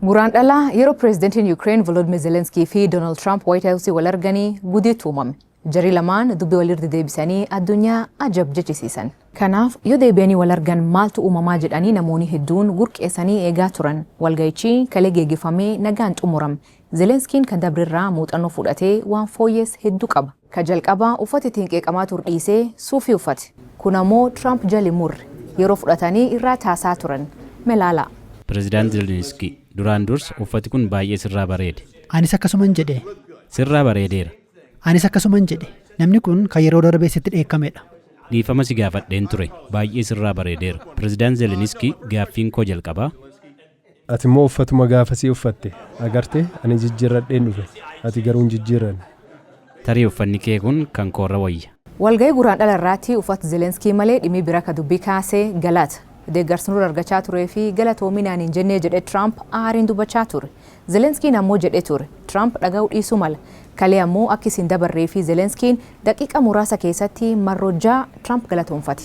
Guraandhalaa yeroo pireezidantiin Yuukireen Volodymyr Zelenskii fi Doonaald Tiraamp Waayit Haawusii wal arganii gudeetu uumame. Jarri lamaan dubbii walirra deebisanii addunyaa ajab jechisiisan. Kanaaf yoo deebi'anii wal argan maaltu uumamaa jedhanii namoonni hedduun gurqeessanii eegaa turan. Walga'ichi kalee geeggeeffamee nagaan xumurame. Zelenskiin kan dabrirraa muuxannoo fudhatee waan fooyyes hedduu qaba. Ka jalqabaa uffata ittiin qeeqamaa ture dhiisee suufii uffate. Kun ammoo Tiraamp jali murre. Yeroo fudhatanii irraa taasaa turan. Melaalaa. Pireezidaant Zelenskii, duraan dursa uffati kun baay'ee sirraa bareede. Anis akkasuman jedhe. Sirraa bareedeera. Anis akkasuman jedhe. Namni kun kan yeroo darbee sitti dheekkamedha. Dhiifama si gaafadheen ture. Baay'ee sirraa bareedeera. Pireezidaant Zelenskii, gaaffiin koo jalqabaa. Ati immoo uffatuma gaafasii uffatte. Agartee, ani jijjiirradheen dhufe. Ati garuu hin jijjiirranne. Tarii uffanni kee kun kan koorra wayya. Walga'ii Guraandhala irraatti uffata Zelenskii malee dhimmi bira ka dubbii kaasee galata. Deeggarsa nurra argachaa turee fi galatoominaan hin jennee jedhe Tiraamp aariin dubbachaa ture. Zelenskiin ammoo jedhee ture. Tiraamp dhaga'uu dhiisuu mala. Kalee ammoo akka isin dabarree fi Zelenskiin daqiiqa muraasa keessatti marroo 6 Tiraamp galatoonfate.